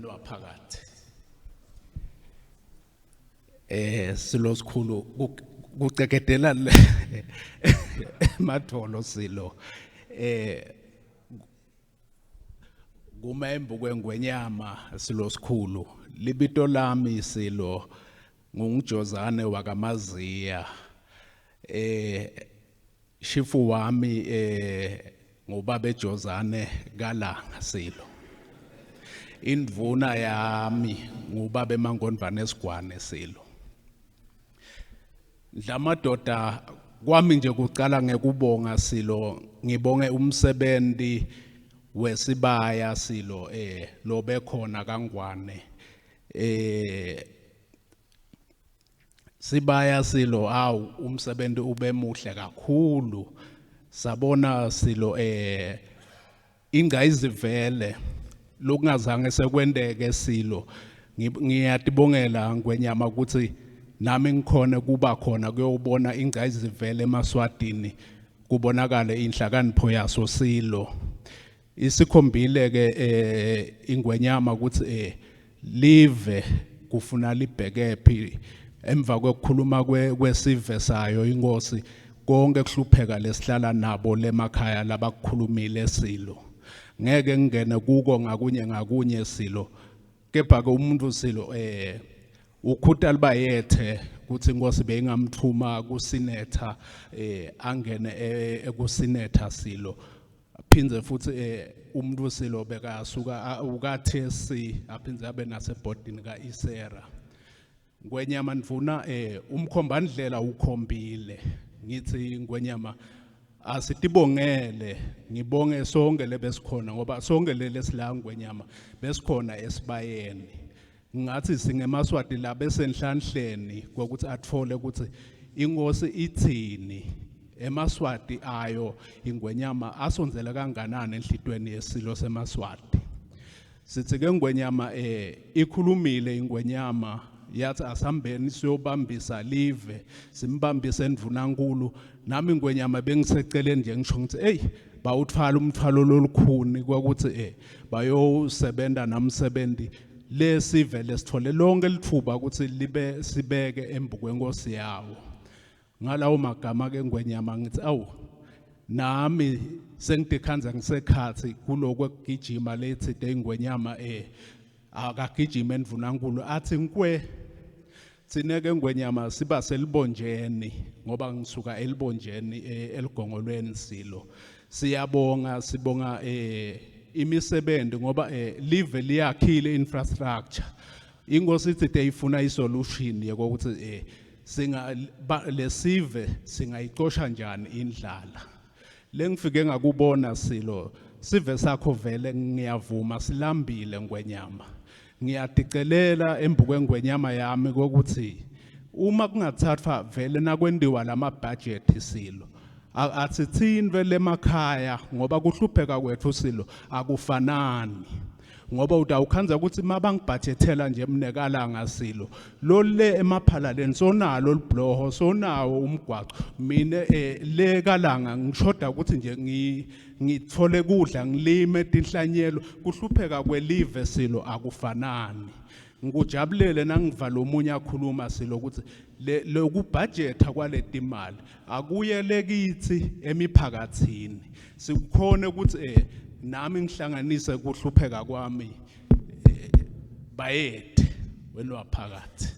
Wena waphakathi. Eh silo sikhulu kucekedela emadvolo silo. Eh kumembu kwengwenyama silo sikhulu. Libito lami silo ngungijozane wakamaziya. Eh Shifu wami eh ngubaba eJozane kaLanga Silo. Indvuna yami ngubaba eMangondvane esigwane Silo. Dlamadoda kwami nje kucala ngekubonga Silo ngibonge umsebenzi wesibaya Silo eh lobekhona kaNgwane eh Sibaya silo awu umsebenzi ube muhle kakhulu sabona silo eh ingayizivele lokungazange sekwenteke silo ngiyatibongela ngwenyama ukuthi nami ngikhona kuba khona kuyobona ingcayizivele emaswatini kubonakale inhlakanipho yaso silo Isikhombile ke eh ingwenyama ukuthi eh live kufuna libhekephi emva kwekukhuluma kwesive sayo inkosi konke kuhlupheka lesihlala nabo lemakhaya labakukhulumile silo ngeke ngingene kuko ngakunye ngakunye silo kepha ke umuntu silo eh ukhuta libayethe kuthi inkosi beyingamthuma kusinetha eh angene eh, ekusinetha silo phindze futhi eh umuntu silo bekasuka uka TSC aphindze abe nasebhodini ka Isera Ngwenyama ndvuna eh umkhombandlela ukhombile ngithi Ngwenyama asitibongele ngibonge sonke lebesikhona ngoba sonke lelesila Ngwenyama besikhona esibayeni ngathi singemaswati la besenhlanhleni kokuthi athole ukuthi inkosi ithini emaswati ayo ingwenyama asondzela kanganani enhlitweni yesilo semaswati sithi ke ngwenyama eh ikhulumile ingwenyama yathi asambeni siyobambisa live simbambise endvunankulu nami ngwenyama bengiseceleni nje ngisho ngithi hey bawuthwala umthwalo lolukhuni kwakuthi eh bayosebenza namsebenzi lesivele sithole lonke lithuba ukuthi libe sibeke embukwenkosi yawo ngalawo magama ke ngwenyama ngithi awu nami sengidikhanza ngisekhathi kuloko kugijima lethi de ingwenyama eh akagijima endvunankulu athi nkwe thina ke ngwenyama siba selibonjeni ngoba ngisuka elibonjeni eh, eligongolweni silo siyabonga sibonga eh imisebenzi ngoba eh, live liyakhile infrastructure inkosi ithi deyifuna isolution yokuthi eh singa lesive singayicosha njani indlala lengifike ngakubona silo sive sakho vele ngiyavuma silambile ngwenyama ngiyadicelela embukwe ngwenyama yami kokuthi uma kungathathwa vele nakwendiwa lama budget silo asithintwe lemakhaya ngoba kuhlupheka kwethu silo akufanani ngoba utawukhandza ukuthi mabangibhajethela nje mnekalanga silo lo le emaphalaleni sonalo libloho sonawo umgwaco mina eh, le kalanga ngishoda ukuthi nje ngithole kudla ngilime tinhlanyelo kuhlupheka kwelive silo akufanani ngikujabulele nangiva lomunye akhuluma silo ukuthi lokubhajetha kwaletimali akuyele kithi emiphakathini sikukhona ukuthi eh nami ngihlanganise kuhlupheka kwami eh, bayethe wena waphakathi.